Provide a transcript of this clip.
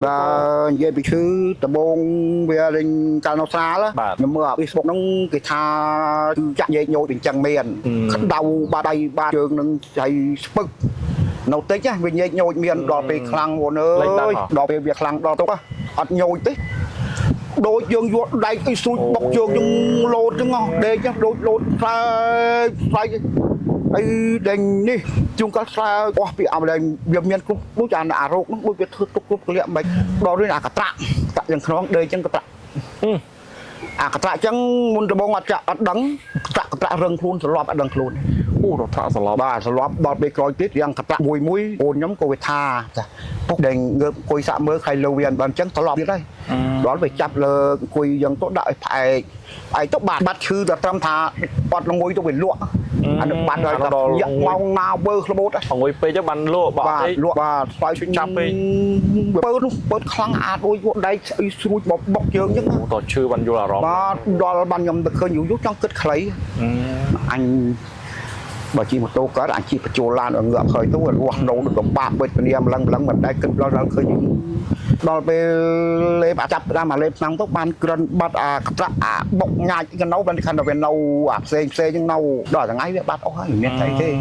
បាទនិយាយពីឈឺដបងវាលេងកាលនៅស្រាល បាទ ខ្ញុំមើលអា Facebook ហ្នឹងគេថាគឺចាក់ញែកញោចអញ្ចឹងមាន ហឹម ក្តៅបាតដៃបាតជើងនឹងចៃស្ពឹកនៅតិចណាវាញែកញោចមានដល់ពេលខ្លាំងវនអើ យ លេងដល់ហ៎ ដល់ពេលវាខ្លាំងដល់ទុកហ៎អត់ញោចទេដូចយើងយកដែកអីស្រួចបុកជើងយើងលោតហ្នឹងហ៎ដេកហ្នឹងដូចលោតខ្លែខ្លែអីដេញនេះជួនកាលខ្លែអស់ពីអាម្លែងវាមានគ្រប់ដូចអាអារោគហ្នឹងដូចវាធ្វើទុកគ្រប់កលៈមិនដល់រឿងអាកត្រាក់តាក់យ៉ាងខ្នងដេកចឹងកត្រាក់ អាកត្រាក់ចឹងមុនដំបងអត់ចាក់អត់ដឹងកត្រាក់កត្រាក់រឹងខ្លួនស្លាប់អត់ដឹងខ្លួន អូរថាសន្លប់ បាទស្លាប់ដល់ពេលក្រោយទៀតយ៉ាងកត្រាក់មួយមួយអូនខ្ញុំក៏វាថាចាពុកដែលងើបអង្គុយសាក់មើលខៃលើវាអត់បានចឹងស្លាប់ទៀតហើយដល់ពេលចាប់លើអង្គុយយ៉ាងទៅដាក់ឲ្យផ្អែកផ្អែកទៅបាត់បាត់ឈឺដល់ត្រឹមថាអត់ងុយទៅវាលក់អានោះបាត់ហើយដល់យ៉ាក់ម៉ោងណាវើក្របូតហ៎ អង្គុយពេកទៅបានលក់ប បាទ អី លក់បាទស្វាយ ឈឺចាប់ពេក ពើនោះពើខ្លាំងអាចដូចយកដែកស្អីស្រួចបបុកជើងចឹងណា អូតឈឺបានយល់អារម្មណ៍ បាទដល់បានខ្ញុំទៅឃើញយូរយូរចង់គិតខ្លីអញបើជិះម៉ូតូកើតអញជិះបញ្ចូលឡានឲ្យងាប់ហើយទៅរស់នៅដូចលំបាកវេទនាម្លឹងម្លឹងមិនដែលគិតដល់ដល់ឃើញដល់ពេលលេបអាចាប់តាមអាលេបឆ្នាំទៅបានក្រិនបាត់អាកត្រាក់អាបុកញ៉ាច់កណៅបានខណ្ឌវានៅអាផ្សេងផ្សេងហ្នឹងនៅដល់ថ្ងៃវាបាត់អស់ហើយមិនមានអីទេ។